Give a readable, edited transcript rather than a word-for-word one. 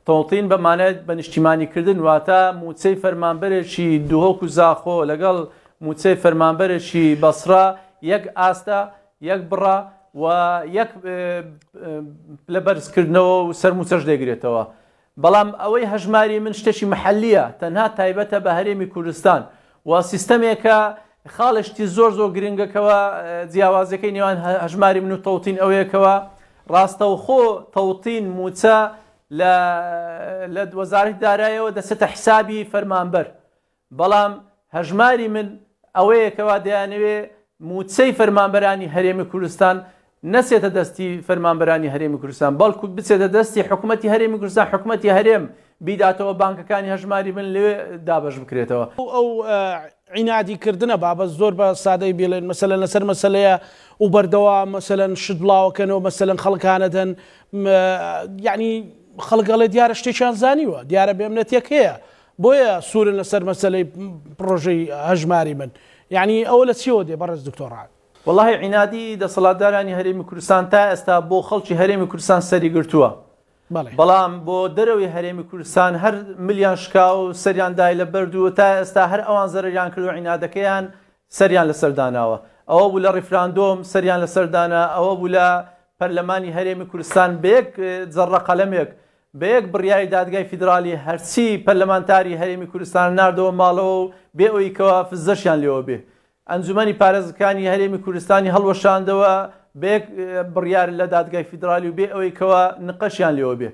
تەوتین بە مانای بە نیشتیمانیکردن واتە مووچەی فەرمانبەرێکی دهۆک و زاخۆ لەگەڵ مووچەی فەرمانبەرێکی بەسڕە یەک ئاستە، یەک بڕە و یەک پلە بەرزکردنەوە و سەرمووچەش دەیگرێتەوە. بەڵام ئەوەی هەژماری من شتێکی محەلییە، تەنها تایبەتە بە هەرێمی کوردستان و سیستەمێکە خاڵێشتی زۆر زۆر گرنگە کەوا جیاوازیەکەی نێوان هەژماری من و تەوتین ئەوەیە کەوا ڕاستەوخۆ تەوتین مووچە لە لە وەزارەتی دارایەوە دەچێتە حسابی فەرمانبەر بەڵام هەژماری من ئەوەیە کەوا دەیانەوێ مووچەی فەرمانبەرانی هەرێمی کوردستان نەچێتە دەستی فەرمانبەرانی هەرێمی کوردستان بەڵکو بچێتە دەستی حکومەتی هەرێمی کوردستان حکومەتی هەرێم بیداتەوە بانکەکانی هەژماری من لەوێ دابەش بکرێتەوە. ئەو عینادی کردنە با بەس زۆر بە سادەی بیڵێن مەسەلەن لەسەر مەسەلەیە و بەردەوام مەسەلەن شت بڵاوەکەنەوە مەسەلەن خەڵک هانەدەن یعنی خەڵک ئەڵێ دیارە شتێکیان زانیوە دیارە بێمنەتێک هەیە بۆیە سوورن لەسەر مەسەلەی پڕۆژەی هەژماری من یعنی ئەوە لە چیەوە دێ بەڕێز دکتۆر ڕەعد؟ وەڵاهی عینادی دەسەڵاتدارانی هەرێمی کوردستان تا ئێستا بۆ خەڵکی هەرێمی کوردستان سەری گرتووە بەڵام بۆ دەرەوەی هەرێمی کوردستان هەر ملیان شکا و سەریان دای لە بەرد و تا ئێستا هەر ئەوان زەرەریان کرد و عینادەکەیان سەریان لەسەر داناوە. ئەوە بوو لە ڕیفراندۆم سەریان لەسەر دانا، ئەوە بوو لە پەرلەمانی هەرێمی کوردستان بە یەک جەڕە قەلەمێک، بە یەک بڕیاری دادگای فیدراڵی هەرچی پەرلەمانتاری هەرێمی کوردستانە ناردەوە ماڵەوە و بێ ئەوی کەوا فزەشیان لێوە بێ. ئەنجومەنی پارێزگەکانی هەرێمی کوردستانی هەڵوەشاندەوە بە یەک بڕیار لە دادگای فیدراڵی و بێ ئەوەی کەوا نقەشیان لێوە بێ.